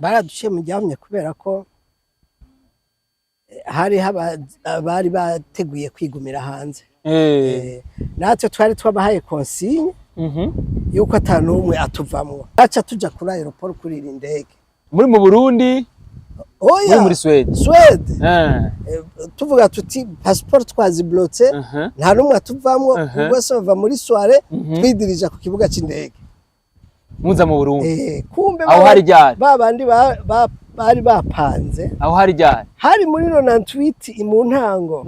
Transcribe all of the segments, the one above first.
Baraduciye mu ryahumye kubera ko hariho abari bateguye kwigumira hanze. Natwe twari twabahaye consigne yuko ata n'umwe atuvamwo, aca tuja kuri aéroport kurira indege. Muri mu Burundi? Oya. Muri Suède? Suède. Tuvuga tuti passeport twaziblotse, nta n'umwe atuvamwo. Bose bava muri soirée, twidirija ku kibuga c'indege. Muza mu Burundi? Kumbe Aho hari ryari? ba bandi bari bapanze. Aho hari ryari? Hari muri 98 mu ntango.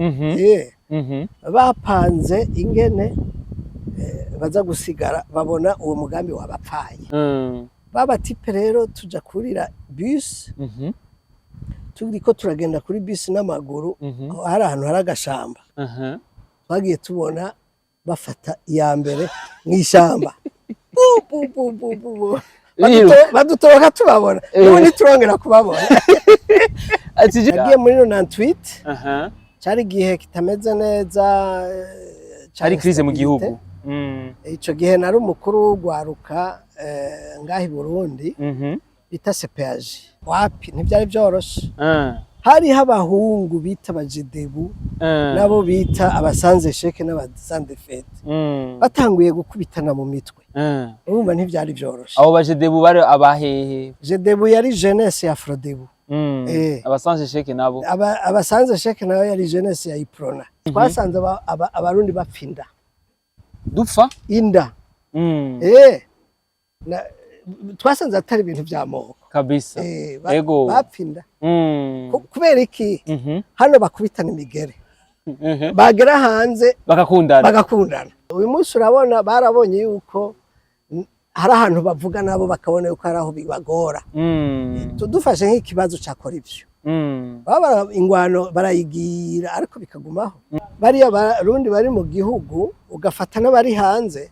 Bapanze ingene baza gusigara, babona uwo mugambi wabapfaye. Ba types rero tuja kurira bus, turiko turagenda kuri bus n'amaguru, aho hari ahantu hari agashamba, twagiye tubona bafata iya mbere mw'ishamba. Bu, bu, bu, bu, bu, bu. Biruka. Badutoroka tubabona. Ubu ntiturongera kubabona. Ati Nagiye muri 98, cari igihe kitameze neza, ca Hari crise mu instabilité. gihugu. Ico gihe nari umukuru w'urwaruka ngaha i Burundi, bita CPAG. Wapi, ntivyari vyoroshe. Hariho abahungu bita abajedebu, nabo bita aba sans échec n'aba sans défaite, batanguye gukubitana mu mitwe. Urumva ntivyari vyoroshe. Abo bajedebu bari abahehe? Jedebu yari jeunesse ya Frodebu. Aba sans échec nabo? Aba sans échec nayo yari jeunesse ya Iprona. Twasanze Abarundi bapfa inda. Dupfa? Inda. Twasanze atari ibintu vy'amoko. Bapfa inda. Kubera iki? Hano bakubitana imigere, bagera hanze bagakundana. Bagakundana. Uyu munsi urabona barabonye yuko hari ahantu bavuga nabo bakabona yuko hari aho bibagora. Dufashe nk'ikibazo ca corruption, baba ingwano barayigira ariko bikagumaho. Bariya Barundi bari mu gihugu, ugafata n'abari hanze,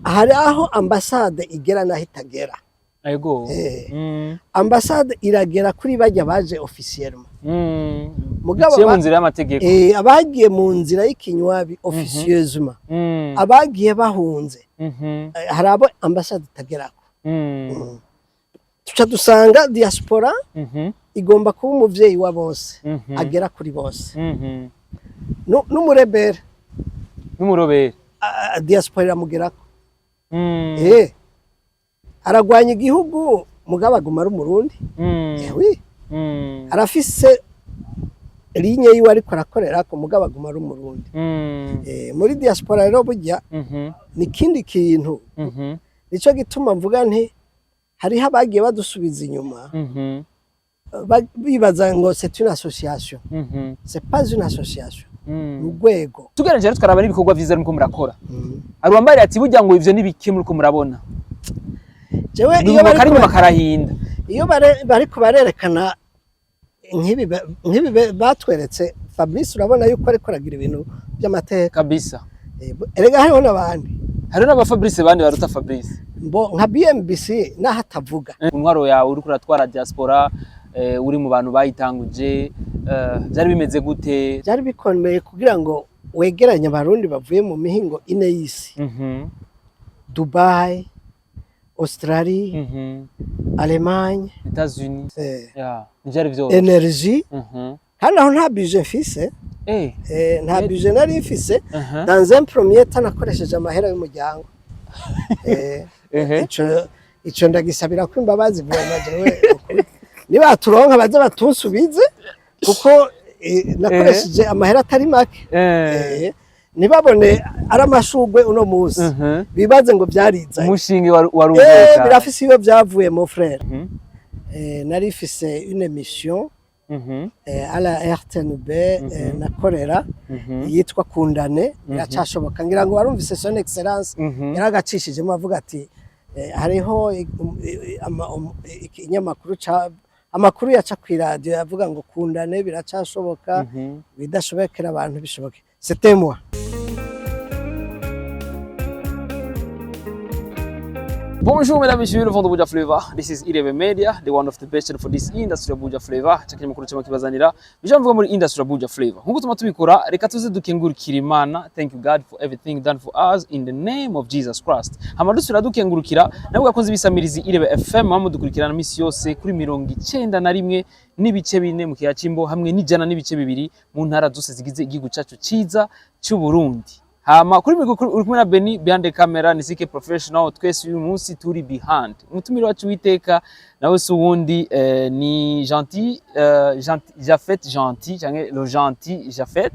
hari aho ambasade igera n'aho itagera. Ambasade iragera kuri barya baje officiellement. Mugabo Biciye mu nzira y'amategeko. Abagiye mu nzira y'ikinywabi officieusement, abagiye bahunze, hari abo ambasade itagerako. Tuca dusanga diaspora igomba kuba umuvyeyi wa bose, agera kuri bose. N'umurebere. N'umurobere. Diaspora iramugerako. Aragwanya igihugu mugabo aguma ari Umurundi. Oui. Arafise ligne yiwe ariko arakorerako, mugabo aguma ari Umurundi. Muri diaspora rero burya ni ikindi kintu. Nico gituma mvuga nti hariho abagiye badusubiza inyuma, bibaza ngo c'est une association. C'est pas une association, ni urwego. Tugereje rero tukaraba n'ibikorwa vyiza muriko murakora, hari uwambariye ati burya ngo ivyo ni bike muriko murabona. Jewe iyo kari bariko inyuma karahinda. Iyo bariko barerekana nk'ibi batweretse Fabrice, urabona yuko ariko aragira ibintu by'amateka. Erega hariho n'abandi. Hariho n'aba Fabrice bandi baruta Fabrice. Mbo nka BMBC naho atavuga. Intwaro yawe uriko uratwara diaspora, uri mu bantu bayitanguje, vyari bimeze gute? Byari bikomeye kugira ngo wegeranye Abarundi bavuye mu mihingo ine y'isi: Dubai, Australie, Allemagne, États-Unis. Yeah, ntivyari vyoroshe. Energie. Kandi aho nta budget mfise. Nta budget nari mfise. Dans un premier temps nakoresheje amahera y'umuryango. Ico ndagisabira ko imbabazi vraiment. Jewe ukuri, nibaturonka baze batunsubize, kuko nakoresheje amahera atari make. Ntibabone ari amashurwe uno musi, bibaze ngo vyarizanye. Umushinge wari Birafise iyo vyavuye, mon frère. Nari mfise une mission à la RTNB, nakorera, yitwa Kundane biracashoboka. Ngira ngo warumvise Son Excellence yaragacishijemo avuga ati hariho ikinyamakuru ca amakuru yaca kw'iradiyo yavuga ngo kundane biracashoboka, bidashobokera abantu bishoboke. C'était moi. Bonjour mesdames et messieurs, le vent de Buja Flavor. This is Irebe Media, the one of the best for this industry of Buja Flavor. Chakiri makuru cyama kibazanira. Bija mvuga muri industry of Buja Flavor. Nkuko tuma tubikora, reka tuze dukengurukira Imana. Thank you God for everything done for us in the name of Jesus Christ. Hama dusubira dukengurukira nabwo gakunze bisamirizi Irebe FM bamudukurikirana misi yose kuri 91.4 mu kiya Cimbo hamwe n'100.2 mu ntara zose zigize igihugu cyacu ciza cy'u Burundi. Hama kuri mikoro uri kumwe na Benny, behind the camera ni CK Professional. Twese uyu munsi turi behind. Umutumire wacu witeka nawe si uwundi, ni Gentil, Gentil Jafet, Gentil canke le Gentil Jafet.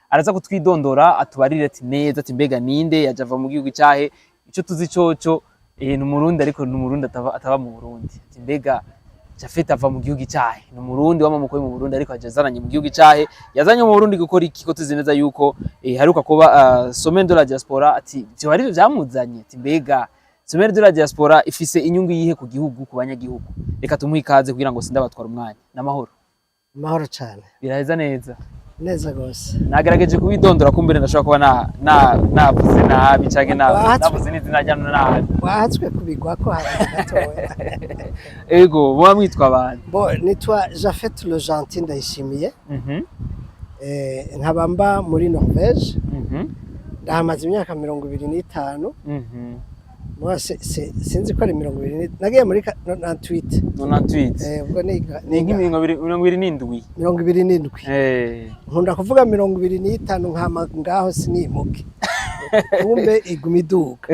Araza kutwidondora, atubarire ati neza ati mbega ninde, yaje ava mu gihugu cyahe? Ico tuzi coco, ni umurundi, ariko ni umurundi ataba mu Burundi. Ati mbega Jafet ava mu gihugu cyahe? Ni umurundi w'amamuko yo mu Burundi, ariko aje azananye mu gihugu cyahe? Yazanye mu Burundi gukora iki, ko tuzi neza yuko haruka kuba Semaine de la Diaspora? Ati vyo ari byo byamuzanye? Ati mbega Semaine de la Diaspora ifise inyungu yihe ku gihugu, ku banyagihugu? Reka tumuhe ikaze kugira ngo sindabatwara umwanya. N'amahoro? Amahoro cyane. Biraheza neza? Neza gose. Nagerageje kubidondora, kumbere ndashobora kuba na navuze nabi canke navuze n'izina rya nabi. Wahatswe kubigwako harageze gatoya. Ego, muba mwitwa abantu? Bo, nitwa Jafet Le Gentil Ndayishimiye. Nkaba mba muri Norvège. Ndahamaze imyaka 25. Moi, sinzi ko ari 20, nagiye muri 98. 98. Ubwo niga Ni nk'imirongo ibiri, 27. 27. Nkunda kuvuga 25, nkama ngaho sinimuke, kumbe iguma iduga.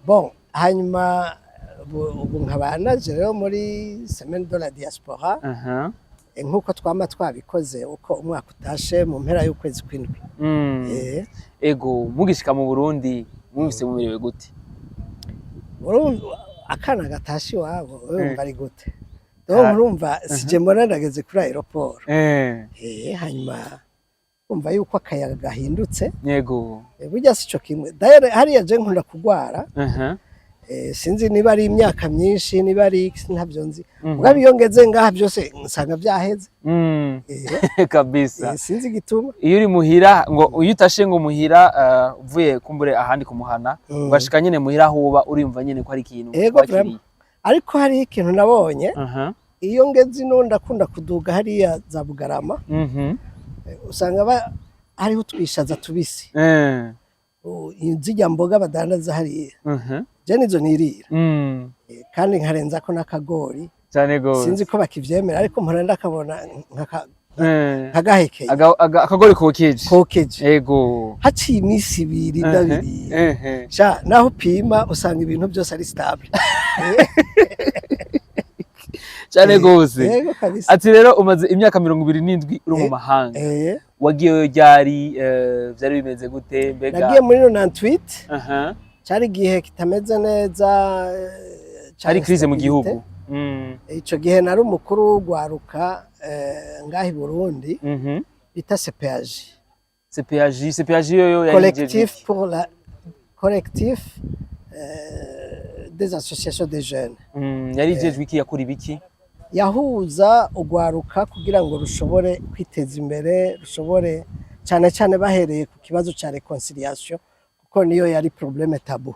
Bon, hanyuma ubu nkaba naje rero muri Semaine de la Diaspora, nk'uko twama twabikoze uko umwaka utashe mu mpera y'ukwezi kw'indwi. Ego, mugishika mu Burundi mwumvise mumerewe gute? Urumva akana gatashe iwabo, urumva ari gute? Donc urumva sije mbona ndageze kuri aéroport. Hanyuma umva yuko akayaga gahindutse. Burya sico kimwe. D'ailleurs hariya je nkunda kugwara. Sinzi niba ari imyaka myinshi, niba ari iki, ntabyo nzi. Mugabo iyo ngeze ngaha byose nsanga byaheze. Kabisa. Sinzi igituma. Iyo uri muhira, ngo iyo utashe ngo muhira, uvuye kumbure ahandi kumuhana, ugashika nyene muhira aho uba, uriyumva nyene ko ari ikintu Ego, wakiriye. vraiment. Ariko hariho ikintu nabonye. Iyo ngeze ino ndakunda kuduga hariya za Bugarama. Usanga hariho utwishaza tubisi. Zirya mboga badandaza hariya. Je nizo nirira. Kandi nkarenzako n'akagori. Cyane gose. Sinzi ko bakivyemera, ariko mpora ndakabona nkagahekeye. Akagori kokeje. Kokeje. Haciye iminsi 2 ndabiriye. Sha, naho upima usanga ibintu byose ari stable. Cyane gose. Yego kabisa. Ati rero umaze imyaka 27 uri mu mahanga. Wagiyeyo ryari? Vyari bimeze gute mbega? Nagiye muri 98. Cari igihe kitameze neza, ca Hari crise mu instabilité. gihugu. Ico gihe nari umukuru w'urwaruka, ngaha i Burundi, bita CPAG. CPAG, CPAG yoyo yari Collectif pour la collectif des associations des jeunes. Yari ijejwe iki, yakora ibiki? Yahuza urwaruka kugira ngo rushobore kwiteza imbere, rushobore cyane cyane bahereye ku kibazo ca réconciliation, kuko niyo yari problème tabou.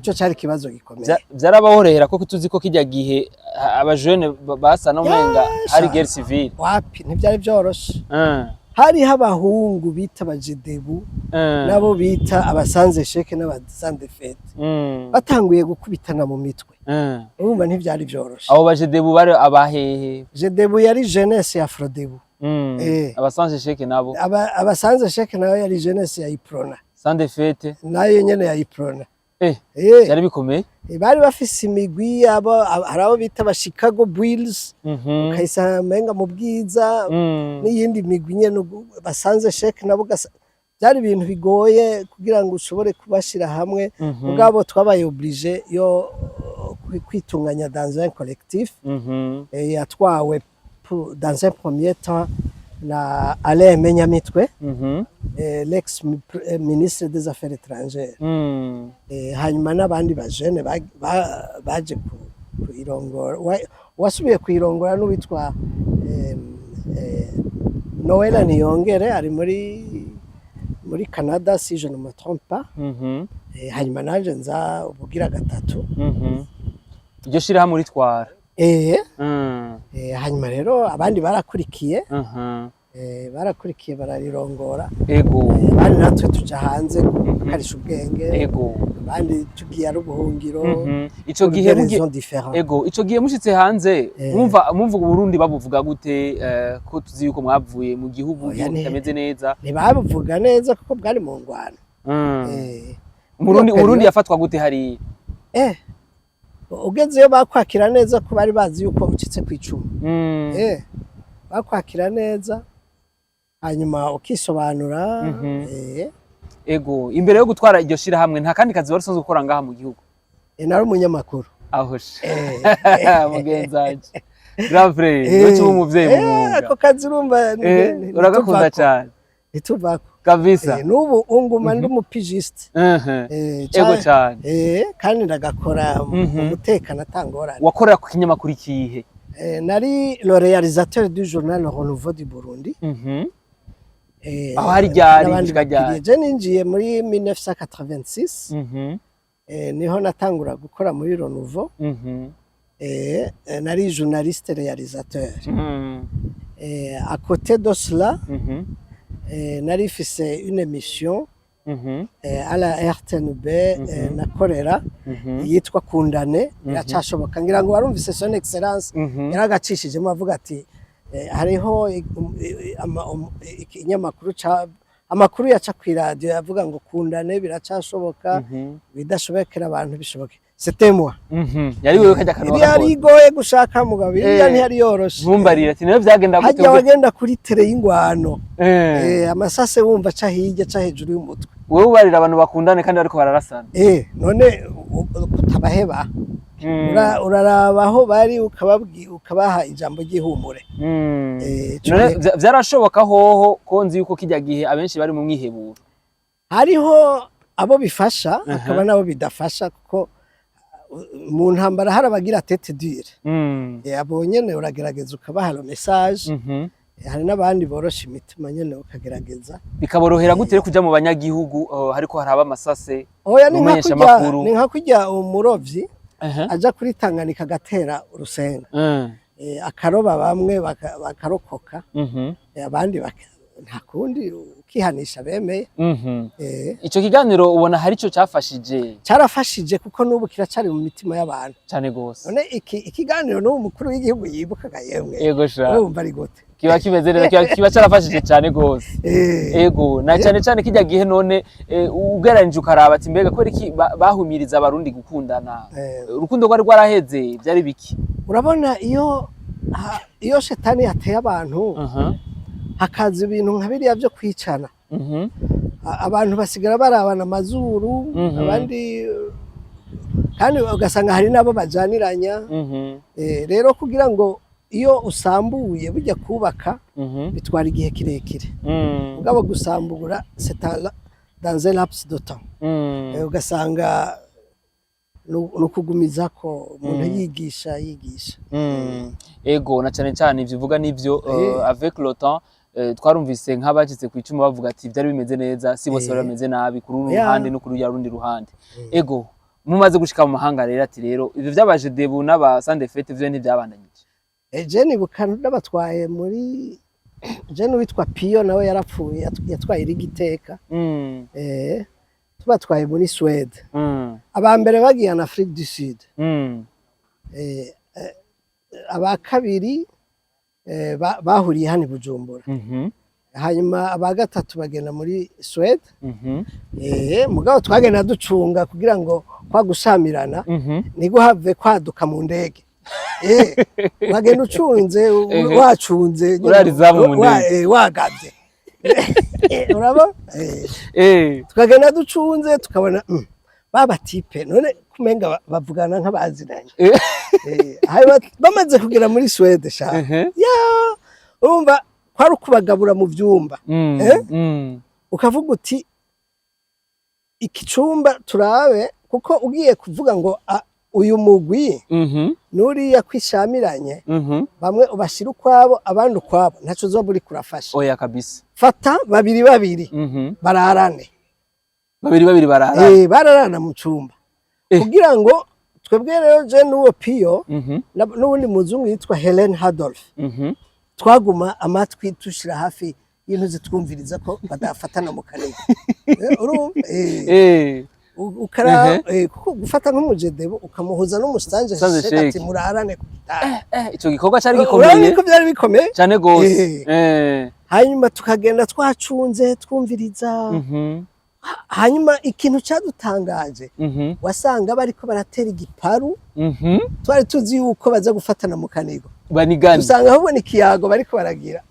Ico cari ikibazo gikomeye. Vyarabahorera ko tuzi ko kijya gihe abajene basa no menga hari guerre civile. Wapi, ntivyari vyoroshe. Hariho abahungu bita abajedebu, nabo bita aba sans échec n'aba sans défaite, batanguye gukubitana mu mitwe. Urumva ntivyari vyoroshe. Abo bajedebu bari abahehe? Jedebu yari jeunesse ya Frodebu. Aba sans échec nabo? Aba sans échec nayo yari jeunesse ya Uprona. Sans défaite? Nayo nyene ya Uprona. Byari bikomeye. Bari bafise imigwi abo, hari abo bita aba Chicago Bulls, ukayisanga menga mu Bwiza, n'iyindi migwi nyene ba sans échec nabo byari ibintu bigoye kugira ngo ushobore kubashira hamwe. Mugabo twabaye obligé yo kwitunganya dans un collectif. Yatwawe dans un premier temps na Alain Menyamitwe, l'ex ministre des Affaires étrangères. Hanyuma n'abandi bajene baje kuyirongora. Uwasubiye kuyirongora n'uwitwa Noella Niyongere, ari muri muri Canada, si je ne me trompe pas. Hanyuma nanje nza ubugira gatatu. Iryo shirahamwe ritwara. Hanyuma rero abandi barakurikiye. Barakurikiye bararirongora. Abandi natwe tuja hanze gukarisha ubwenge. Abandi tugiye ari ubuhungiro. Ico gihe pour des raisons différentes. Ego, ico gihe mushitse hanze, mwumva Burundi babuvuga gute, ko tuzi yuko mwavuye mu gihugu Oya, igihugu kitameze neza? Ntibabuvuga neza kuko bwari mu ngwano. Umurundi Iyo Umurundi yafatwa gute hariya? Ugezeyo bakwakira neza ko bari bazi yuko ucitse ku icumu. Bakwakira neza, hanyuma ukisobanura. Ego, imbere yo gutwara iryo shirahamwe nta kandi kazi wari usanzwe ukora ngaha mu gihugu? Nari umunyamakuru. Aho she, mugenzi wanje, grand frère, wewe uba umuvyeyi mu mwuga. Ako kazi urumva Uragakunda ntituvako. cyane. Ntituvako. Kabisa. N'ubu unguma ndi umupigiste. Ego cyane. Kandi ndagakora mu mutekano atangorane. Wakorera ku kinyamakuru ikihe? Nari le réalisateur du journal Le Renouveau du Burundi. Aho hari ryari, n'abandi gushika ryari? bakiriye. Je ninjiye muri 1986. Niho natangura gukora muri Renouveau. Nari journaliste réalisateur. À côté de cela, nari mfise une émission à la RTNB, nakorera, yitwa Kundane biracashoboka. Ngira ngo warumvise Son Excellence yaragacishijemo avuga ati hariho ikinyamakuru ca amakuru yaca kw'iradiyo yavuga ngo kundane biracashoboka, bidashobokera abantu bishoboke. C'était moi. Yari wewe kajya kanwa. Iriya yari igoye gushaka, mugabo iriya ntiyari yoroshe. Ntumbarira ati niyo byagenda gute? Hajya wagenda kuri terrain y'ingwano. Amasase wumva aca hirya, aca hejuru y'umutwe. Wewe ubarira abantu bakundane kandi bariko bararasana. None kutabaheba, uraraba aho bari ukabaha ijambo ry'ihumure. Ico None vyarashoboka hoho, ko nzi yuko kijya gihe abenshi bari mu mwiheburo? Hariho abo bifasha, hakaba n'abo bidafasha, kuko mu ntambara hari abagira tête dure. Abo nyene uragerageza ukabaha le message. Hari n'abandi borosha imitima nyene ukagerageza. Bikaborohera gute rero kuja mu banyagihugu, hariko haraba amasase? Oya, ni nka Mumenyesha kurya amakuru. ni nka kurya umurovyi aja kuri Tanganyika agatera urusenga. Akaroba bamwe bakarokoka, abandi nta kundi, ukihanisha bemeye. Ico kiganiro ubona hari ico cafashije? Carafashije kuko n'ubu kiracari mu mitima y'abantu. Cane gose. None iki ikiganiro n'ubu umukuru w'igihugu yibukaga, yemwe. Ego sha. Wowe wumva ari gute? Kiba kimeze neza, kiba carafashije cane gose. Ego, na cane cane kijya gihe. None ugereranije ukaraba ati mbega kubera iki bahumiriza abarundi gukundana? Urukundo rwari rwaraheze? Byari biki? Urabona iyo shetani yateye abantu, hakaza ibintu nka biriya byo kwicana, abantu basigara barabana amazuru, abandi kandi ugasanga hari n'abo bajaniranya. Rero kugira ngo iyo usambuye bujya kubaka bitwara igihe kirekire. Mugabo gusambura c'est dans un laps de temps. Ugasanga ni ukugumiza ko umuntu yigisha yigisha. Ego, na cane cane ivyo uvuga nivyo. Avec le temps, twarumvise nk'abacitse ku icumu bavuga ati byari bimeze neza, si bose bari bameze nabi kuri uru ruhande no kuri ruriya rundi ruhande. Ego, mumaze gushika mu mahanga rero, ati rero ivyo vyabaje debu n'aba sandefete vyo ntivyabandanyije? Je nibuka n'abatwaye muri je n'uwitwa Piyo nawe yarapfuye, yatwaye irigiteka. Tubatwaye muri Suède. Aba mbere bagiye en Afrique du Sud. Aba kabiri bahuriye hano i Bujumbura. Hanyuma aba gatatu bagenda muri Suède. Mugabo twagenda ducunga kugira ngo kwa gushamirana ntiguhave kwaduka mu ndege. Wagenda ucunze, wacunze nyene, Urara izamu mu ndege. Wagavye. Urabona? Tukagenda ducunze tukabona ba batipe none kumenga bavugana nk'abazinanye. Hanyuma bamaze kugera muri Suède sha, ya urumva kwari ukubagabura mu vyumba. Ukavuga uti iki cumba turabe, kuko ugiye kuvuga ngo Uyu mugwi nuriya kwishamiranye, bamwe ubashira ukwabo, abandi ukwabo, ntaco uzoba uriko urafasha. Oya kabisa. Fata babiri babiri, bararane. Babiri babiri barara. Bararana mu cumba. Kugira ngo twebwe rero, je n'uwo Piyo n'uwundi muzungu yitwa Helen Hadolf, twaguma amatwi tushira hafi y'intu zitwumviriza ko badafatana mu kanwa. Urumva? Ukara kuko gufata nk'umujedebu ukamuhuza n'umusanje Sanje sheke ati sheke. murarane ku gitanda. Ico gikorwa cari Urabona gikomeye. ko byari bikomeye. Cane gose. Hanyuma tukagenda twacunze, twumviriza. Hanyuma ikintu cyadutangaje, wasanga bariko baratera igiparu. Twari tuzi yuko baza gufatana mu kanigo, Banigana. dusanga ahubwo ni ikiyago bariko baragira.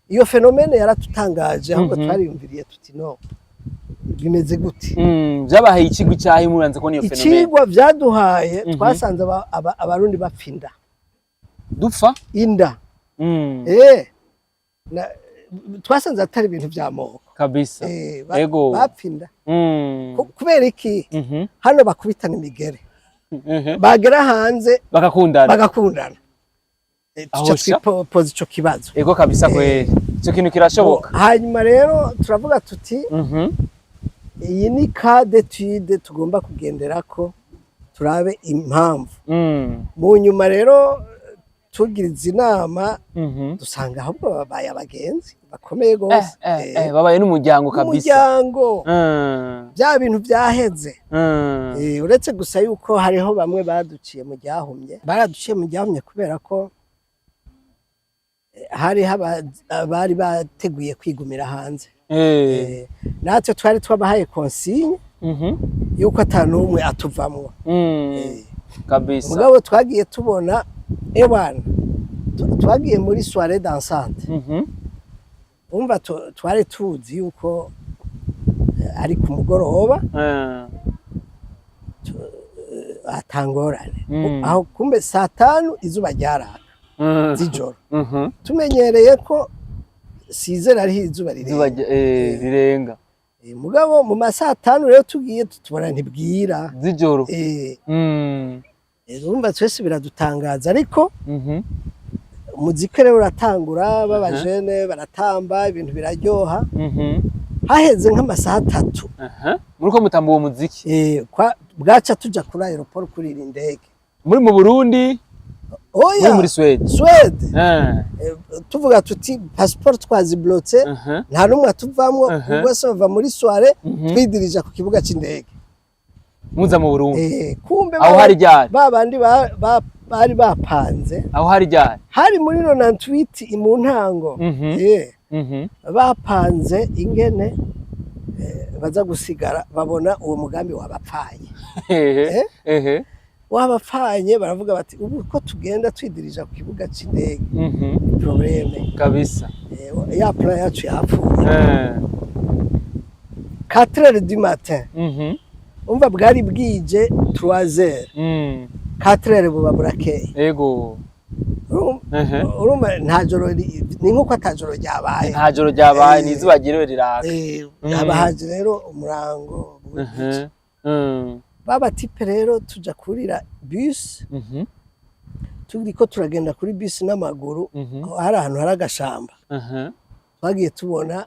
Iyo phénomène yaratutangaje ahubwo. Twariyumviriye tuti: "No bimeze gute?" Vyabahaye ikigwi cyahe muranze kubona iyo phénomène? Icigwa vyaduhaye, twasanze Abarundi bapfa inda. Dupfa? Inda. Twasanze atari ibintu vy'amoko. Bapfa inda. Kubera iki? Hano bakubitana imigere, bagera hanze bagakundana. Bagakundana. Aho Tuca sha? twipoza ico kibazo. Ego kabisa kweri, ico kintu kirashoboka. Hanyuma rero turavuga tuti: "Iyi ni cas d'étude tugomba kugenderako, turabe impamvu." Mu nyuma rero tugiriza inama, dusanga ahubwo babaye abagenzi bakomeye gose. Babaye n'umuryango kabisa. Umuryango. Bya bintu byaheze. Uretse gusa yuko hariho bamwe baduciye mu ryahumye, baraduciye mu ryahumye kubera ko hariho abari bateguye kwigumira hanze. Natwe twari twabahaye consigne yuko ata n'umwe atuvamwo. Mugabo twagiye tubona ewana twagiye muri soirée dansante. Umva, twari tuzi yuko ari ku mugoroba, atangorane. Aho kumbe saa 5 izuba ryaraka z'ijoro. Tumenyereye ko 6h ariho izuba Izuba rirenga. Rirenga. Mugabo mu ma saa 5 rero tugiye tubona ntibwira. Z'ijoro. Urumva twese biradutangaza, ariko umuziki rero uratangura, b'abajene baratamba, ibintu biraryoha. Haheze nk'amasaha 3, Muriko mutamba uwo muziki. Bwaca tuja kuri aéroport kurira indege. Muri mu Burundi? Oya. Muri muri Swede? Swede. Tuvuga tuti passeport twaziblotse, nta n'umwe atuvamwo, bose bava muri soirée, twidirija ku kibuga c'indege. Muza mu Burundi. Kumbe Aho hari ryari? ba bandi bari bapanze. Aho hari ryari? Hari muri 98 mu ntango. Bapanze ingene baza gusigara, babona uwo mugambi wabapfanye. Ehe. Ehe. Wabapfanye, baravuga bati: "Ubu ko tugenda twidirija ku kibuga c'indege, problème." Kabisa. Ya plan yacu yapfuye. 4 heures du matin, umva, bwari bwije 3 heures, 4 heures buba burakeye. Urumva nta joro ni nkuko ata joro ryabaye. Nta joro ryabaye, ni izuba ryiriwe riraka. Haba haje rero umurango. Baba types rero tuja kurira bus, turiko turagenda kuri bus n'amaguru, aho hari ahantu hari agashamba. Twagiye tubona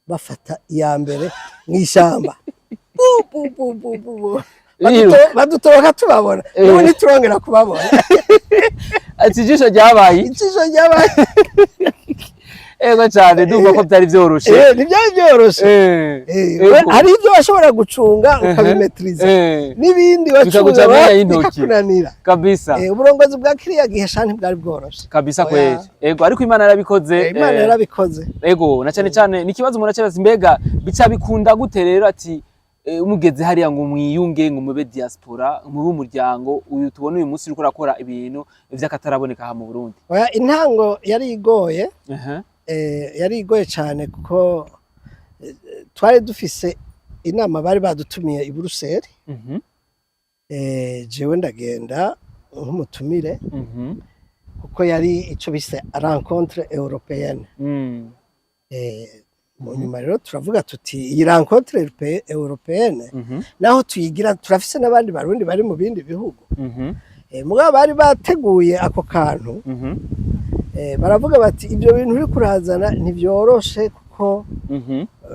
bafata iya mbere mw'ishamba. Bu, bu, bu, bu, bu, bu. Biruka. Badutoroka tubabona. Ubu ntiturongera kubabona. Ati ijisho ryabaye. Ijisho ryabaye. Ego cyane, ndumva ko byari byoroshe. Ntibyari byoroshe. Hari ibyo washobora gucunga ukabimetiriza, n'ibindi Bikaguca wacunga amenyo y'intoki. bikakunanira. Kabisa. Uburongozi bwa kiriya gihe sha ntibwari bworoshe. Kabisa. Oya. Kweli, ego, ariko Imana yarabikoze. Imana yarabikoze. Ego, na cyane cyane ni ikibazo umuntu acabaza: mbega bica bikunda gute rero ati mugeze hariya ngo mwiyunge, ngo mube diaspora, mube umuryango uyu tubona uyu munsi uriko urakora ibintu vy'akataraboneka aha mu Burundi? Oya, intango yari igoye. Yari igoye cyane kuko twari dufise inama bari badutumiye i Buruseli. Jewe ndagenda nk'umutumire, kuko yari ico bise rencontre européenne. Mu nyuma rero turavuga tuti iyi rencontre européenne, naho tuyigira, turafise n'abandi Barundi bari mu bindi bihugu. Mugabo bari bateguye ako kantu, baravuga bati ibyo bintu uri kurazana ntibyoroshe, kuko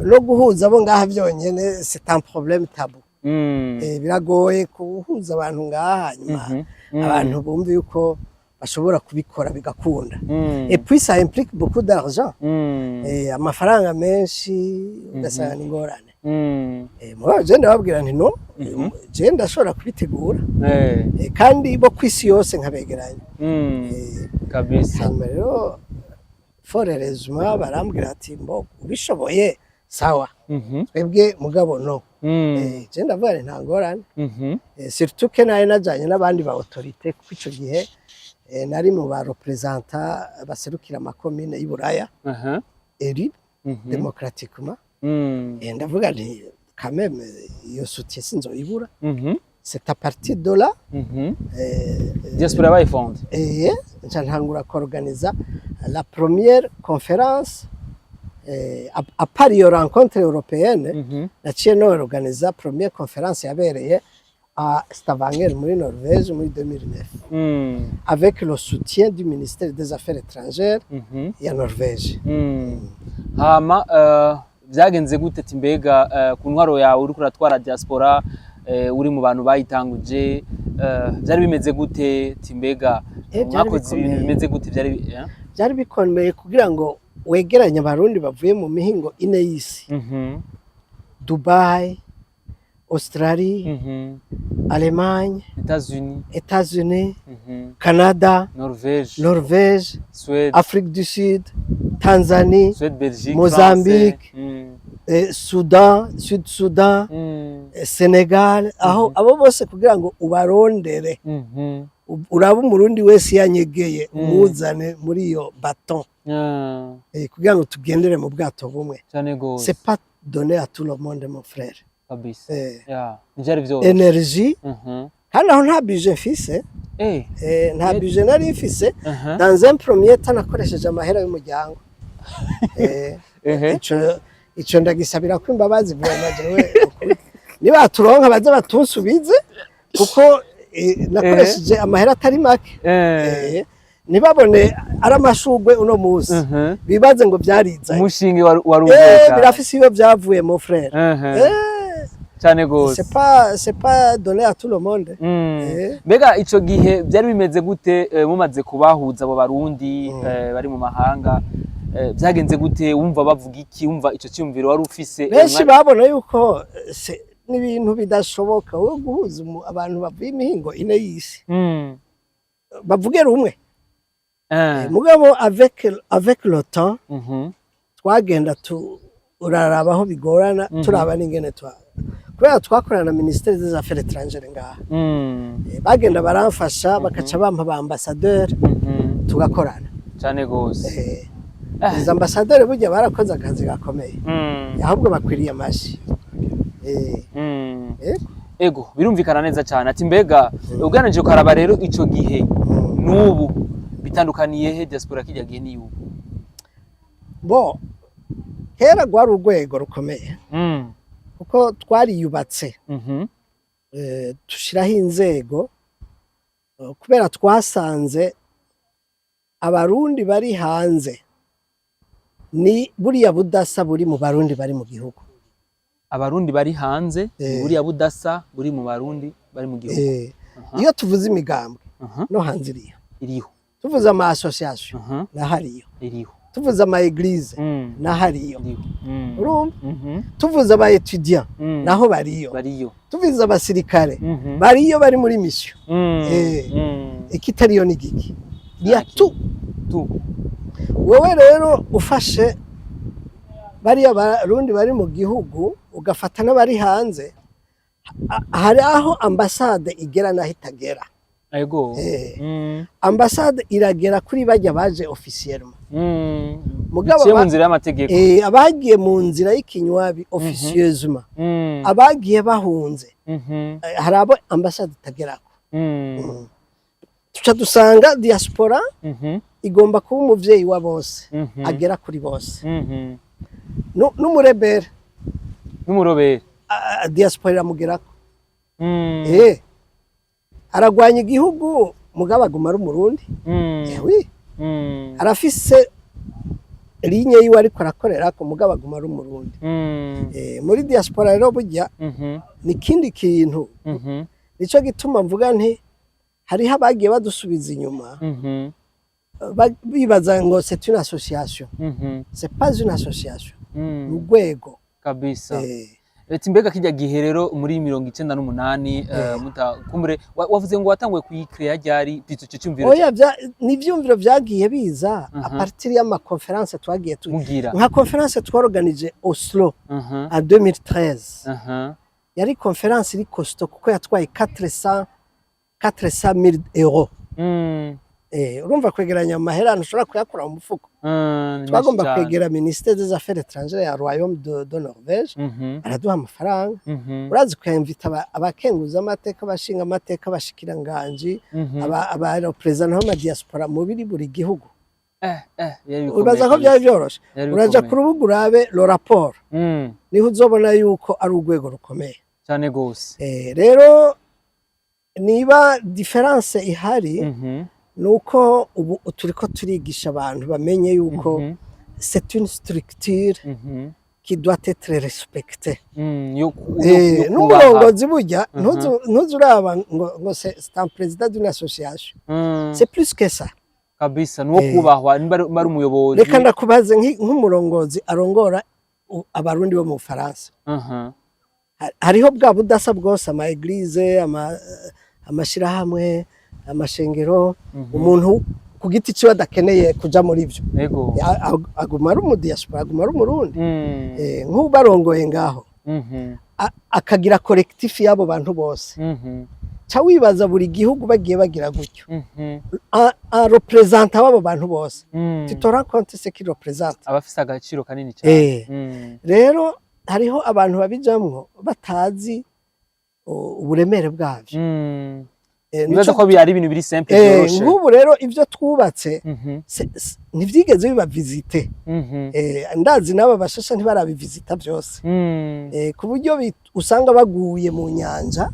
no guhuza abo ngaha byonyene c'est un problème tabou. Biragoye guhuza abantu ngaha, hanyuma abantu bumva yuko bashobora kubikora bigakunda. Et puis ça implique beaucoup d'argent, amafaranga menshi, ugasanga ni ingorane. Mugabo je ndababwira nti no, je ndashobora kubitegura, kandi bo kw'isi yose nkabegeranya. Hanyuma rero fort heureusement barambwira ati mbo ubishoboye sawa, twebwe mugabo no. Je ndavuga nti nta ngorane. Surtout que nari najanye n'abandi ba autorité, kuko ico gihe nari mu ba représentants baserukira amakomine y'Iburaya élu démocratiquement. Ndavuga nti quand même iyo soutien sinzoyibura. C'est à partir de là Diaspora yabaye fondée. Nca ntangura kuorganiza la première conférence, à part iyo rencontre européenne. Naciye no organiza première conférence yabereye à Stavanger muri Norvège muri 2009, avec le soutien du ministère des Affaires étrangères ya Norvège. Hama vyagenze gute, ati mbega ku ntwaro yawe uriko uratwara diaspora, uri mu bantu bayitanguje, vyari bimeze gute, ati mbega Byari mwakoze ibintu bikomeye. bimeze gute, vyari eh? Byari bikomeye kugira ngo wegeranye Abarundi bavuye mu mihingo ine y'isi: Dubai, Australie, Allemagne, États-Unis, États-Unis, Canada, Norvège, Norvège, Suède, Afrique du Sud, Tanzanie, Suède, Belgique, Mozambique, France, Soudan, Sud Soudan, Senegal, aho abo bose kugira ngo ubarondere, urabe Umurundi wese yanyegeye, umuzane muri iyo bateau, kugira ngo tugendere mu bwato bumwe. Cane gose. C'est pas donné à tout le monde, mon frère. Kabisa. Yeah, ntivyari vyoroshe. Énergie, kandi aho nta budget mfise. Nta budget nari mfise. Dans un premier temps nakoresheje amahera y'umuryango. Ico ndagisabira ko imbabazi vraiment, jewe ukuri. Niba turonka baze batunsubize, kuko nakoresheje amahera atari make. Ntibabone ari amashurwe uno musi, bibaze ngo vyarizanye. Umushinge wari Birafise iyo vyavuye, mon frère. Cane gose. C'est pas donné à tout le monde. Mbega ico gihe byari bimeze gute, mumaze kubahuza abo Barundi bari mu mahanga, byagenze gute? Wumva bavuga iki? Wumva ico cyumviro wari ufise, Benshi babona yuko n'ibintu bidashoboka wo guhuza abantu bavuye imihingo ine y'isi, bavuge rumwe. Mugabo avec le temps twagenda uraraba aho bigorana, turaba n'ingene twa kubera twakorana na ministère des Affaires étrangères ngaha. Bagenda baramfasha, bakaca bampa ba ambassadeur, tugakorana. Cane gose. Izo ambassadeur burya barakoze akazi gakomeye, ahubwo bakwiriye amashi. Ego, birumvikana neza cyane. Ati mbega uganije ukaraba rero ico gihe n'ubu bitandukaniye he, diaspora kijya gihe n'iyubu? Bo kera rwari urwego rukomeye, kuko twariyubatse, dushiraho inzego, kubera twasanze Abarundi bari hanze ni buriya budasa buri mu Barundi bari mu gihugu. Abarundi bari hanze, buriya budasa buri mu Barundi bari mu gihugu. Iyo tuvuze imigambwe, no hanze iriyo. Iriho. Tuvuze ama association, nahariyo. Iriho. Tuvuze ama église, nahariyo. Iriho. Urumva, tuvuze aba étudiant, naho bariyo. Bariyo. Tuvuze abasirikare, bariyo, bari muri mission. Ikitariyo ni giki ya Nta tu tu Wowe rero ufashe bariya Barundi bari mu gihugu, ugafata n'abari hanze, hari aho ambasade igera n'aho itagera. Ambasade iragera kuri bajya baje officiellement. Mugabo Biciye mu nzira y'amategeko. Abagiye mu nzira y'ikinywabi officieusement, abagiye bahunze, hari abo ambasade itagerako. Tuca dusanga diaspora igomba kuba umuvyeyi wa bose, agera kuri bose. N'umurebere. N'umurobere. Diaspora iramugerako. Aragwanya igihugu, mugabo aguma ari Umurundi. Eh oui. Arafise ligne yiwe ariko arakorerako, mugabo aguma ari Umurundi. Muri diaspora rero burya ni ikindi kintu. Nico gituma mvuga nti hariho abagiye badusubiza inyuma, bibaza ngo c'est une association. C'est pas une association, ni urwego. Kabisa. Ati mbega kijya gihe rero muri 98, muta kumbure wavuze ngo watanguye kuyikreya ryari plutôt ico cyumviro? Oya, ni ivyumviro vyagiye biza à partir y'ama conférences twagiye tu Mugira. Nka conférence tworganije Oslo en 2013, yari conférence iri costaud kuko yatwaye 400 mille euros. Urumva kwegeranya amahera ntushobora kuyakura mu mufuko. Ni Twagomba menshi cane. kwegera ministère des Affaires étrangères ya Royaume de Norvège, baraduha amafaranga. Urazi kuyamvita abakenguza amateka, abashinga amateka, abashikiranganji, aba représentants b'ama diaspora mu biri buri gihugu. Byari bikomeye. Ubaza ko Kabisa. byari byoroshe? Byari Uraja bikomeye. ku rubuga urabe le rapport, niho uzobona yuko ari urwego rukomeye. Cyane gose. Rero niba différence ihari, nuko ubu turiko turigisha abantu bamenye yuko c'est une structure qui doit être respectée. Yo kubaha. N'umurongozi burya ntuzu uraba ngo c'est un président d'une association, c'est plus que ça. Kabisa, nuwo kubahwa nimba ari umuyobozi. Reka ndakubaze, nk'umurongozi arongora Abarundi bo mu Bufaransa, hariho bwa budasa bwose, ama églises, amashirahamwe, amashengero, umuntu ku giti ciwe adakeneye kuja muri ivyo, aguma ari umu diaspora, aguma ari Umurundi. Nk'ubu barongoye ngaho, akagira collectif y'abo bantu bose, ca wibaza buri gihugu bagiye bagira gutyo, un représentant w'abo bantu bose, tu te rends compte ce qu'il représente? Abafise agaciro kanini cyane. Rero hariho abantu babijamwo batazi uburemere bwavyo. Nibaza ko ari ibintu biri simple, byoroshe. Nk'ubu rero ivyo twubatse ntivyigeze biba visité. Ndazi n'aba bashasha ntibarabivisita byose, ku buryo usanga baguye mu nyanja,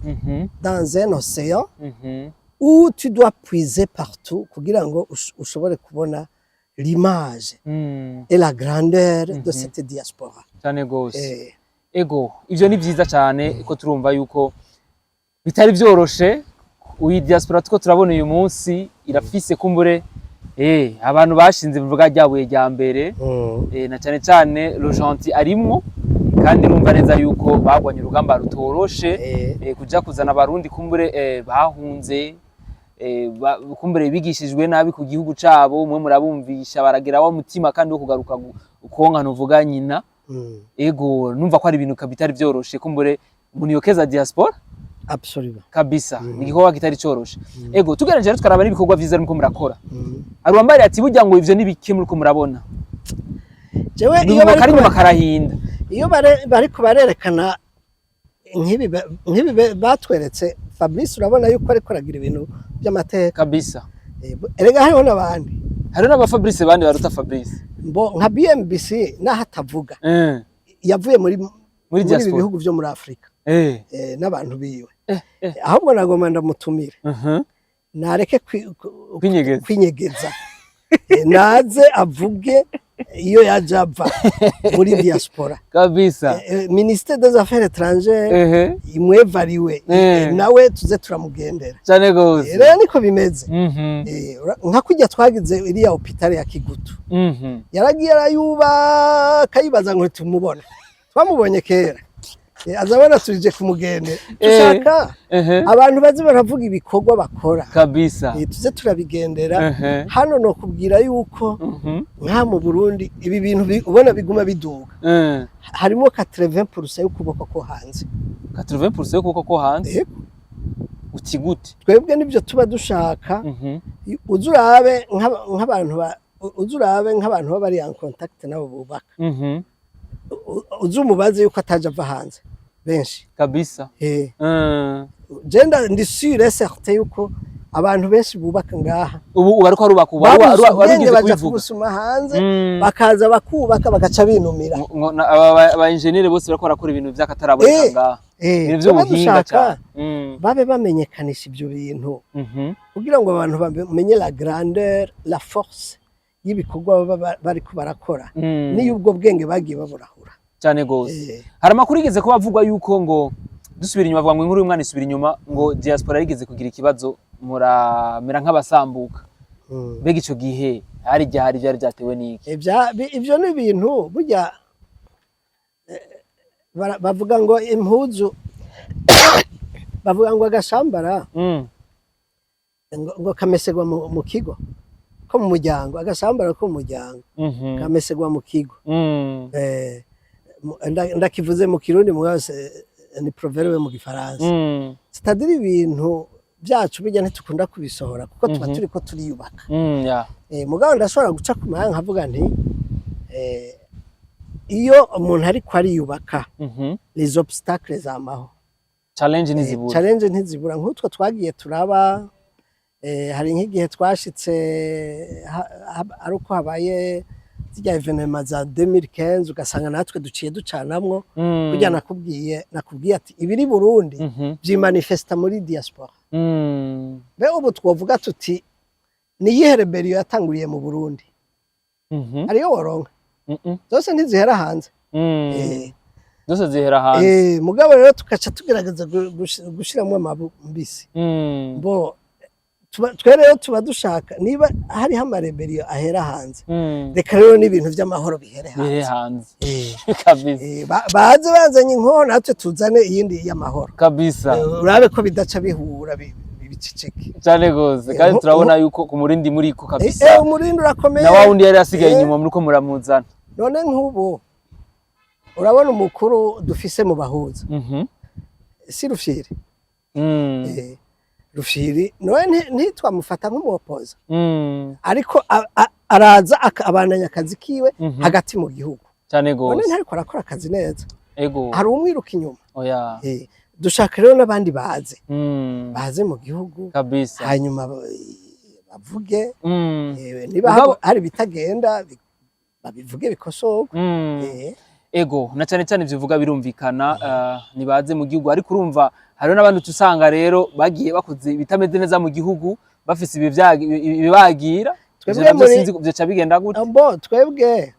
dans un océan où tu dois puiser partout kugira ngo ushobore kubona l'image et la grandeur de cette diaspora. Cyane gose. Ego, ivyo ni vyiza cyane ko turumva yuko bitari byoroshe. Uyi diaspora tuko turabona uyu munsi irafise kumbure abantu bashinze bivuga ryabuye rya mbere, na cyane cyane Rogentil arimwo, kandi urumva neza yuko bagwanye urugamba rutoroshe, kuja kuzana Abarundi kumbure bahunze, kumbure bigishijwe nabi ku gihugu cabo, mwe murabumvisha baragira wa mutima kandi wo kugaruka konka nuvuga nyina. Ego, numva ko ari ibintu bitari vyoroshe kumbure umuntu yokeza diaspora. Absolument. Kabisa, ni igikorwa kitari coroshe. Ego, tugereje rero tukaraba n'ibikorwa vyiza muriko murakora. Hari uwambariye ati burya ngo ivyo ni bike muriko murabona. Jewe iyo iyo bariko kari inyuma karahinda. Iyo bariko barerekana nk'ibi batweretse Fabrice, urabona yuko ariko aragira ibintu by'amateka. Kabisa. Erega hariho n'abandi. Hariho n'aba Fabrice bandi baruta Fabrice. Mbo nka BMBC naho atavuga, yavuye muri muri muri ibi diaspora bihugu vyo muri Afrika, n'abantu biwe. Ahubwo nagomba ndamutumire, nareke Kwinyegeza. kwinyegeza. Naze avuge iyo yaje ava muri diaspora. Kabisa. Ministère des Affaires étrangères imwevariwe, nawe tuze turamugendera. Cyane gose. Rero niko bimeze. Nka kurya twagize iriya hôpital ya Kigutu, yaragiye arayubaka yibaza ngo tumubona, twamubonye kera. Azabona tuje kumugendera, dushaka abantu baze baravuga ibikorwa bakora. Kabisa. Tuze turabigendera. Hano no kubwira yuko nka mu Burundi ibi bintu ubona biguma biduga, harimo 80% y'ukuboko ko hanze. 80% yo kuboko ko hanze? Yego. Uti gute? Twebwe nibyo tuba dushaka. Uze urabe nk'abantu baba bari en contact nabo bubaka, uze umubaze yuko ataje ava hanze benshi. Kabisa. Je ndi sûr et certain yuko Abantu benshi bubaka ngaha Ubu bariko barubaka ubu babuze wari ubwenge, wigeze baja kubivuga. kubusuma hanze, bakaza bakubaka, bagaca binumira. Aba engineer bose bariko barakora ibintu vy'akataraboneka ngaha, ibintu Tuba vy'ubuhinga dushaka cyane. Babe bamenyekanisha ibyo bintu kugira ngo abantu bamenye la grandeur, la force y'ibikorwa baba bariko barakora, n'iyo ubwo bwenge bagiye baburahura. Cyane gose. Hari amakuru yigeze kuba avugwa yuko ngo dusubira inyuma, bavuga ngo inkuru y'umwana isubira inyuma, ngo diaspora yigeze kugira ikibazo, muramera nk'abasambuka. Mbega ico gihe hari ryari, byari byatewe n'iki? Ivyo ni ibintu burya bavuga ngo impuzu, bavuga ngo agashambara ngo kamesegwa mu kigo ko mu muryango, agashambara ko mu muryango kamesegwa mu kigo. Ndakivuze mu Kirundi mwose, ni proverbe mu Gifaransa. C'est-à-dire ibintu byacu bijya ntitukunda kubisohora kuko tuba turiko turiyubaka. Mugabo ndashobora guca ku mahanga nkavuga nti iyo umuntu ariko ariyubaka, les obstacles zamaho. Challenge ntizibura. Challenge ntizibura. Nk'utwo twagiye turaba, hari nk'igihe twashitse ari uko habaye zirya événements za 2015, ugasanga natwe duciye ducanamwo. Burya nakubwiye ati ibiri Burundi vyimanifesta muri diaspora. Be ubu twovuga tuti ni iyihe rébellion yatanguriye mu Burundi? Hariyo woronka? Zose ntizihera hanze. Zose zihera hanze. Mugabo rero tugaca tugerageza gushiramwo amabisi. Bo twe rero tuba dushaka niba hariho ama rébellions ahera hanze, reka rero n'ibintu vy'amahoro bihere bihere hanze. Hanze kabisa. Baze bazanye inkoho, natwe tuzane iyindi y'amahoro. Urabe ko bidaca bihura biceceke. Cyane gose. Kandi turabona yuko ku murindi muriko kabisa. Umurindi urakomeye. Na wa wundi yari asigaye inyuma muriko muramuzana. None nk'ubu urabona umukuru dufise mu bahuza si Rufyiri? Rufyiri none ntitwamufata nk'umuwopoza, ariko araza abandanya akazi kiwe hagati mu gihugu. Cyane None gose. ntariko arakora akazi neza? Ego. Hari umwiruka inyuma? Oya. Dushaka rero n'abandi baze, baze mu gihugu, hanyuma bavuge, niba hari ibitagenda babivuge bikosorwe. Ego, na cyane cyane ivyo uvuga birumvikana, nibaze mu gihugu, ariko urumva hariho n'abandi usanga rero bagiye bakoze ibitameze neza mu gihugu, bafise ibibagira. Ivyo Twebwe navyo sinzi vyoca bigenda gute. Bo twebwe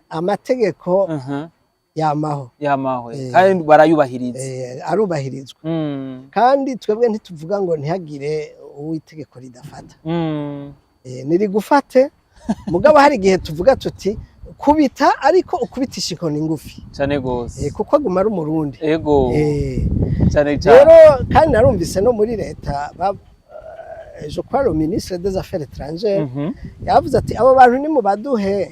amategeko yamaho. Yamaho, kandi barayubahiriza. Arubahirizwa. Kandi twebwe ntituvuga ngo ntihagire uwo itegeko ridafata. Nirigufate, mugabo hari igihe tuvuga tuti kubita, ariko ukubitisha inkoni ngufi. Cyane gose. Kuko aguma ari Umurundi. Ego, cyane cyane. Rero kandi narumvise no muri leta je crois le ministre des Affaires étrangères yavuze ati abo bantu nimubaduhe,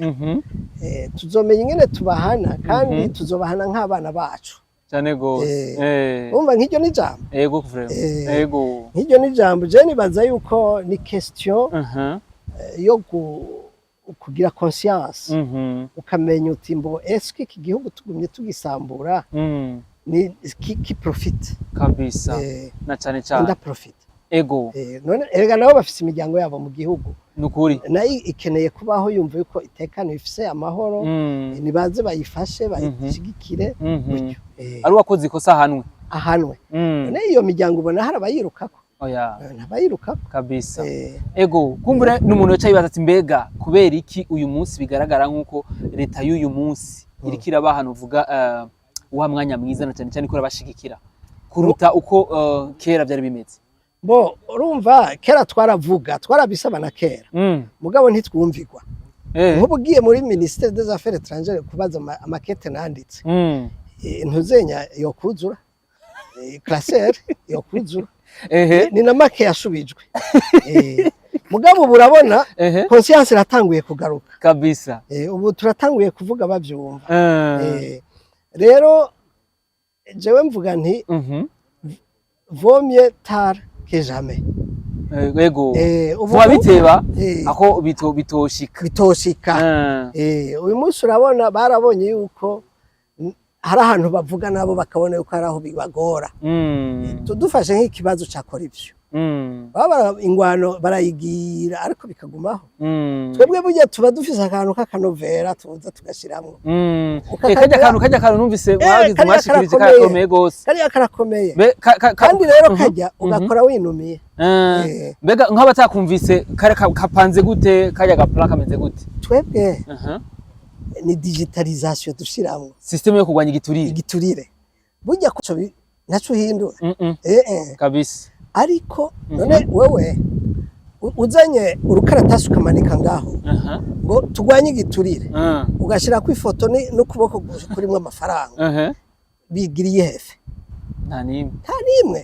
tuzomenya ingene tubahana, kandi tuzobahana nk'abana bacu. Cyane gose. Urumva nk'iryo ni ijambo. Ego vraiment. Ego. Nk'iryo ni ijambo. Je nibaza yuko ni question yo kugira conscience, ukamenya uti mbo est-ce iki gihugu tugumye tugisambura, ni qui profite? Kabisa. Na cyane cyane. Nda profite. Ego. None erega nabo bafise imiryango yabo mu gihugu, Nukuri. nayo ikeneye kubaho yumva yuko itekanye, ifise amahoro. Nibaze bayifashe, bayishigikire gutyo. Ari uwakoze ikosa ahanwe. Ahanwe. None iyo miryango ubona hari abayirukako? Oya. Ntabayirukako. Kabisa. Ego, kumbure n'umuntu yaca yibaza ati mbega kubera iki uyu munsi bigaragara nk'uko leta y'uyu munsi iriko irabaha, uvuga wa mwanya mwiza, na cyane cyane ko irabashigikira kuruta uko kera byari bimeze? Bo urumva kera twaravuga, twarabisaba na kera, mugabo ntitwumvigwa. Nk'ubu ugiye muri ministère des Affaires étrangères kubaza amakete nanditse, ntuzenya yokuzura, classeur yokuzura. Ni na make yashubijwe. Mugabo ubu urabona conscience iratanguye kugaruka. Ubu turatanguye kuvuga bavyumva. Rero jewe mvuga nti vaut mieux tard que jamais. Ego. Ubu Vuba biteba aho bitoshika. Bitoshika. Uyu munsi urabona barabonye yuko hari ahantu bavuga nabo bakabona yuko hari aho bibagora. Dufashe nk'ikibazo ca corruption. Baba ingwano barayigira, ariko bikagumaho. Twebwe burya tuba dufise akantu k'akanovera tuza tugashiramwo. Kajya kantu numvise mwagize, kariya mwashikirije, karakomeye. Karakomeye gose. Kariya karakomeye. Be, Kandi rero kajya ugakora winumiye. Mbega nk'abatakumvise, kare kapanze gute? Kajya ga plan kameze gute? Twebwe ni digitalisation dushiramwo. Système yo kurwanya igiturire. Igiturire burya kuco ntaco uhindura. Kabisa. Ariko none wewe uzanye urukaratasi ukamanika ngaho ngo turwanye igiturire, ugashirako ifoto n'ukuboko kurimwo amafaranga, bigiriye hefe? Nta nimwe. Nta n'imwe.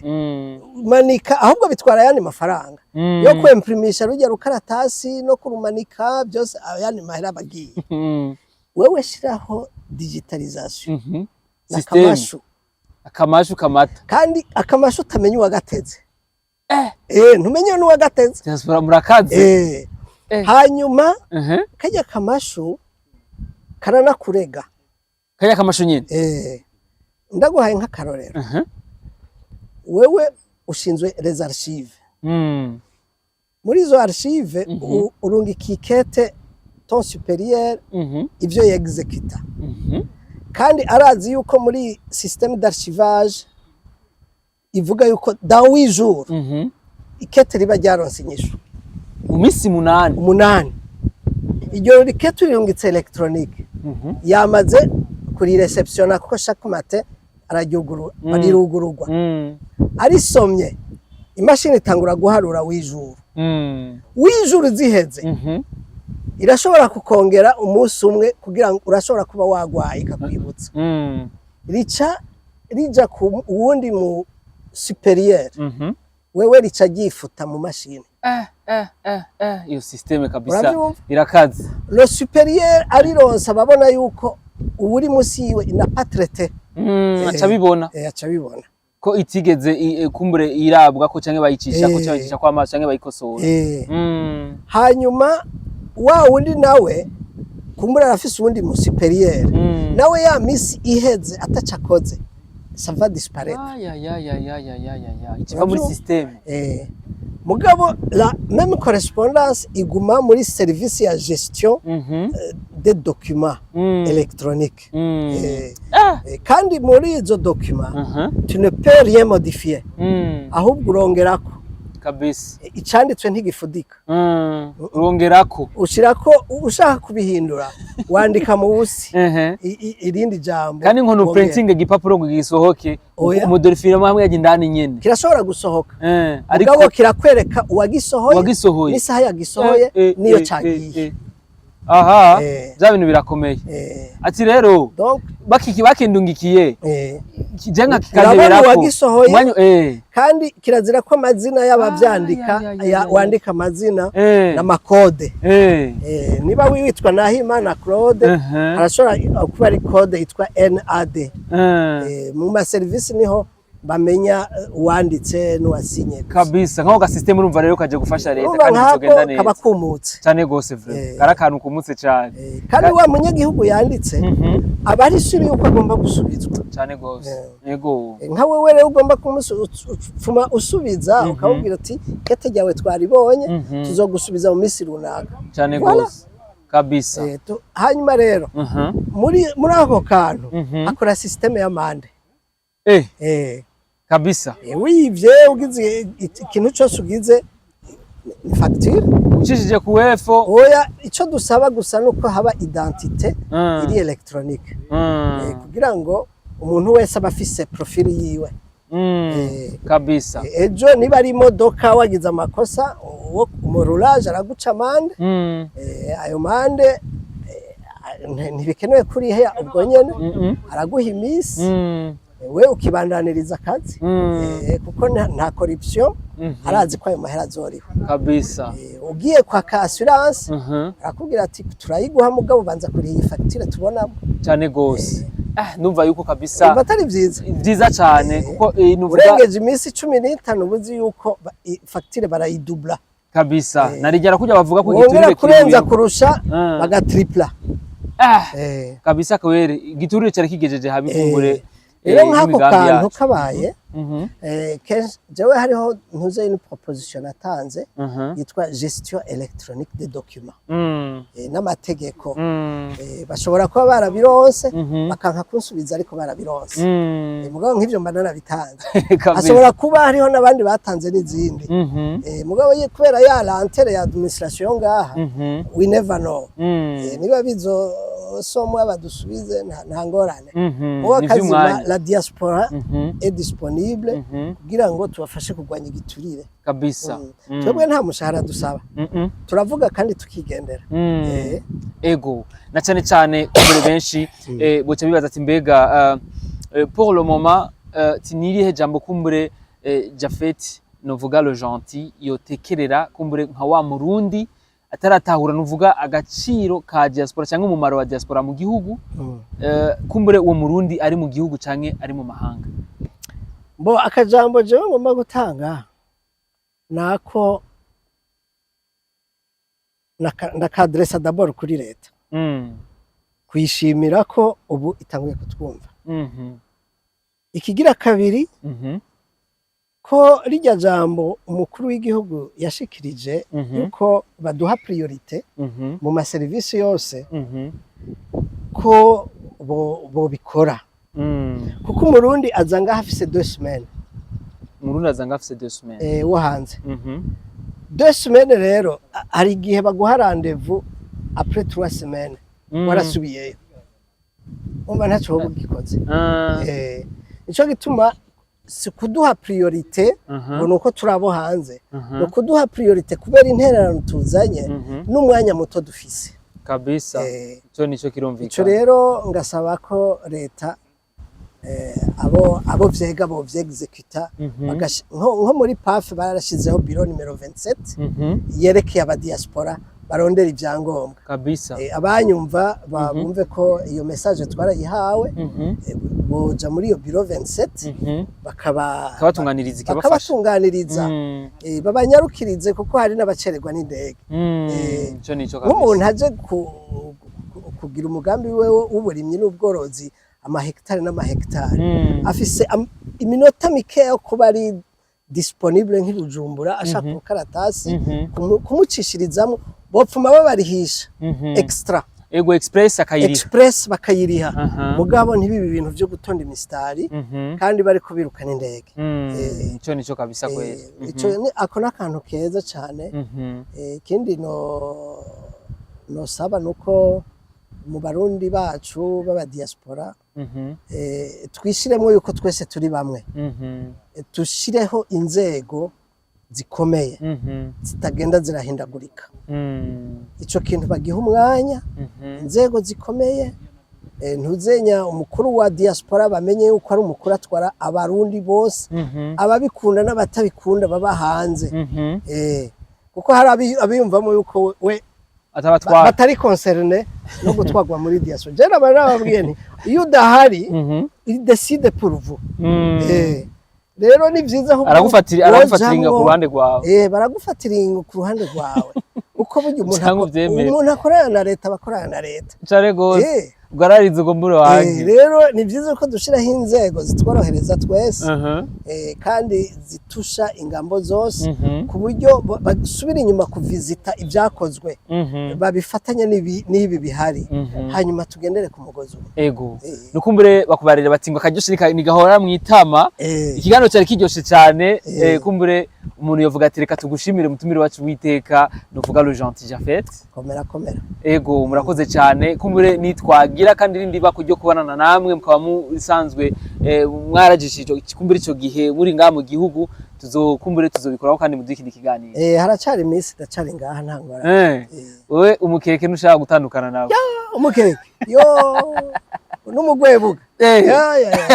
Manika ahubwo bitwara ayandi mafaranga yo kwemprimisha rujya rukaratasi no kurumanika, byose ayandi mahera bagiye. Wewe shiraho digitalisation Système. n'akamashu. Akamashu kamata. Kandi akamashu utamenya uwagateze. Ntumenye n'uwagateze. Diaspora murakaze. Hanyuma kajya kamashu karanakurega. Kajya kamashu nyine. Ndaguhaye nk'akarorero. Wewe ushinzwe les archives. Muri izo archive urungika ikete ton supérieur ivyo yexecuta. Kandi arazi yuko muri système d'archivage ivuga yuko dans 8 jours ikete riba ryaronse inyishu. Mu minsi 8. 8. Iryo rikete urirungitse électronique, yamaze kurireceptiona, kuko chaque matin araryugurura, barirugururwa. Arisomye, imashini itangura guharura wijuru. Wijuru ziheze, irashobora kukongera umunsi umwe kugira ngo urashobora kuba wagwaye, ikakwibutsa. Rica rija ku wundi mu supérieur. Wewe rica ryifuta mu mashini. Iyo système kabisa Uravyumva? irakaze. Le supérieur arironsa, ababona yuko uwuri musi yiwe n'a pas traité. Aca bibona. Aca bibona. Ko itigeze kumbure irabwa ko canke bayicisha ko, canke bayicisha ko amaso canke bayikosora. Hanyuma wa wundi nawe kumbura arafise uwundi mu supérieur, nawe ya misi iheze atacakoze, ça va disparaître. Ay, ay, ay, ay, ay, ay, ay, ay, ay. Ikiva muri Uravyumva? système. Mugabo la même correspondance iguma muri service ya gestion des documents électroniques. Kandi muri izo documents tu ne peux rien modifier, ahubwo urongerako. Kabisa. Icanditswe ntigifudika. Urongerako. Ushirako, ushaka kubihindura wandika mu busi irindi jambo. Kandi nkono wongera. printing igipapuro ngo gisohoke, Oya. umudolfino hamwe yaje indani nyene. Kirashobora gusohoka, Ariko mugabo kirakwereka uwagisohoye uwagisohoye n'isaha yagisohoye niyo cagiye. Aha, bya bintu birakomeye. Ati rero Donc bakiki bakindungikiye je nka urabona kikandeberako uwagisohoye. Umwanya Kandi kirazira ko amazina y'abavyandika Ay, ay, ay, ay. wandika amazina n'amakode. Niba witwa Nahimana Claude, harashobora kuba ari code yitwa NAD. Mu maserivisi niho bamenya uwanditse n'uwasinye gusa. Kabisa, nk'ako ga système urumva rero kaje gufasha leta, Urumva kandi nk'ako bizogenda neza. Kaba kumutse. Cyane gose vraiment. Kari akantu kumutse cyane. Kandi wa munyagihugu yanditse aba ari sûr yuko agomba gusubizwa. Cyane gose, yego. Nka wewe rero ugomba kumufuma usubiza, ukamubwira uti kete ryawe twaribonye, tuzogusubiza mu minsi runaka. Cyane Voilà. gose kabisa. Hanyuma rero muri ako kantu akora système y'amande. Kabisa. Wivye, ugize ikintu cyose, ugize ni facture. Ucishije ku wefo. Oya, ico dusaba gusa nuko haba identité iri électronique, kugira ngo umuntu wese aba afise profil yiwe. Kabisa. Ejo niba ari imodoka wagize amakosa, uwo umururaje araguca amande. Ayo mande ntibikenewe kurihe ubwo nyene, araguha iminsi, we ukibandaniriza akazi. Kuko nta corruption, arazi ko ayo mahera azoriho. Kabisa. Ugiye kwaka assurance, arakubwira ati turayiguha, mugabo ubanza kuriha iyi facture tubonamo. Cyane gose. Numva yuko kabisa Umva atari vyiza? Byiza cyane, kuko nuvuga Urengeje iminsi 15 uba uzi yuko facture barayidubla. Kabisa, narijyara kujya bavuga ko wongera igiturire kiri mu kurenza bintu. kurusha, bagatripla. Kabisa, kawere igiturire cyari kigejeje habi kumbure. Rero nk'ako n'imigambi kantu yacu. kabaye. Kenshi jewe hariho ntuze une proposition natanze yitwa gestion électronique des documents n'amategeko. Bashobora kuba barabironse, bakanka kunsubiza, ariko barabironse. Mugabo nk'ivyo mba narabitanze. Hashobora kuba hariho n'abandi batanze n'izindi. Mugabo kubera ya lenteur ya administration ngaha, we never know. Niba bizosomwa badusubize, nta ngorane. Mubo Ni kazima, vy'umwanya. la diaspora est disponible kugira ngo tubafashe kurwanya igiturire. Twebwe nta mushahara dusaba, turavuga kandi tukigendera. Ego, na cyane cyane kumbure benshi boca bibaza ati mbega pour le moment ti nirihe jambo kumbure Jafet novuga le gentil yotekerera kumbure nka wa Murundi ataratahura nuvuga agaciro ka diaspora cyangwa umumaro wa diaspora mu gihugu, kumbure uwo Murundi ari mu gihugu canke ari mu mahanga? Bo akajambo jewe ngomba gutanga nako ndakadresa d'abord kuri leta, kuyishimira ko ubu itanguye kutwumva. Ikigira kabiri, ko rirya jambo umukuru w'igihugu yashikirije yuko baduha priorité mu maserivisi yose, ko bobikora, kuko Umurundi aza ngaho afise 2 semaines. Umurundi aza ngaho afise 2 semaines. Wo hanze. 2 semaines rero, hari igihe baguha rendez-vous après 3 semaines, warasubiyeyo, umva ntacyo woba ugikoze. Nico gituma si kuduha priorité ngo nuko turi abo hanze, ni ukuduha priorité kubera intererano tuzanye n'umwanya muto dufise. Ico nico Ico kirumvikana. rero ngasaba ko leta, abo vyega bo vyexecuta, nko muri PAF barashizeho bureau numéro 27 yerekeye aba diaspora barondera ivyangombwa. Abanyumva bumve ko iyo message twarayihawe. Boja muri iyo bureau 27, bakaba kabatunganiriza, ikabafasha. Bakabatunganiriza, babanyarukirize, kuko hari n'abacererwa n'indege. Ico nico Nk'umuntu kabisa. aje kugira umugambi we w'uburimyi n'ubworozi, amahegitari n'amahegitari, afise iminota mikeya yo kuba ari disponible nk'i Bujumbura ashaka urukaratasi, kumucishirizamo bopfuma babarihisha extra. Ego, express akayiriha. Express bakayiriha, mugabo ntibibe ibintu vyo gutonda imisitari kandi bariko birukana indege. Ico nico kabisa kweli. Ico ako n'akantu keza cane. Ikindi nosaba nuko mu Barundi bacu b'aba diaspora, twishiremo yuko twese turi bamwe. Dushireho inzego zikomeye zitagenda zirahindagurika. Ico kintu bagiha umwanya, inzego zikomeye. Ntuzenya umukuru wa diaspora bamenye yuko ari umukuru atwara Abarundi bose, ababikunda n'abatabikunda baba hanze. Kuko hari abiyumvamo yuko we atabatwara, batari concernés no gutwarwa muri diaspora. Je naba nababwiye nti iyo udahari, il décide pour vous. Rero ni vyiza ahubwo Aragufatira inga ku wojamwo. ruhande rwawe. Baragufatira ingo ku ruhande rwawe, kuko burya umuntu Canke uvyemere. umuntu akorana na leta, abakorana na leta. Cane gose. Ubwo ararize ubwo mbure wanjye. Rero ni vyiza ko dushiraho inzego zitworohereza twese, kandi zitusha ingambo zose, ku buryo basubira inyuma kuvisita ibyakozwe, babifatanya n'ibi bihari, hanyuma tugendere ku mugozi umwe. Ego, nukumbure bakubarira bati ngo akaryoshe nigahora mwitama. Ikiganiro cyari kiryoshe cyane. Kumbure umuntu yovuga ati reka tugushimire, mutumire wacu witeka, nuvuga le gentil Jafet. Komera, komera. Ego, murakoze cyane. Kumbure nitwagira kandi rindi bako ryo kubonana namwe, mukaba musanzwe mwarajishije kumbure ico gihe muri ngaha mu gihugu, tuzokumbure tuzobikoraho kandi muduhe ikindi kiganiro. Haracari iminsi, ndacari ngaha, nta ngorane. Wewe umukeke ntushaka gutandukana nawe. Umukeke yo n'umugwebuga. Ya, ya, ya.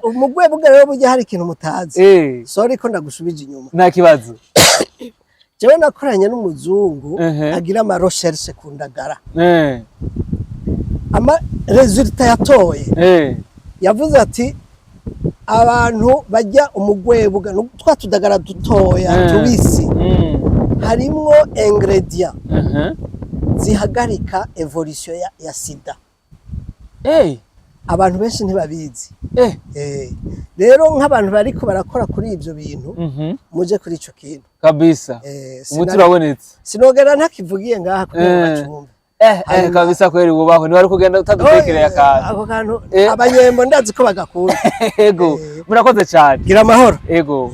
Umugwebuga rero burya hari ikintu mutazi. Sorry ko ndagusubije inyuma. Nta kibazo. Jewe nakoranye n'umuzungu agira ama recherche ku ndagara. Ama résultats yatoye, yavuze ati abantu bajya umugwebuga, twa tudagara dutoya tubisi, harimwo ingrédient zihagarika évolution ya sida. Abantu benshi ntibabizi. Rero nk'abantu bariko barakora kuri ivyo bintu, muje kuri ico kintu. Umuti urabonetse. Sinogera ntakivugiye ngaha kugira ngo bacumve. Kabisa kweri, wubaho ntiwari kugenda utadutekereye akantu. Ako kantu, abanyembo ndazi ko bagakunda. Ego, murakoze cyane. Gira amahoro. Ego.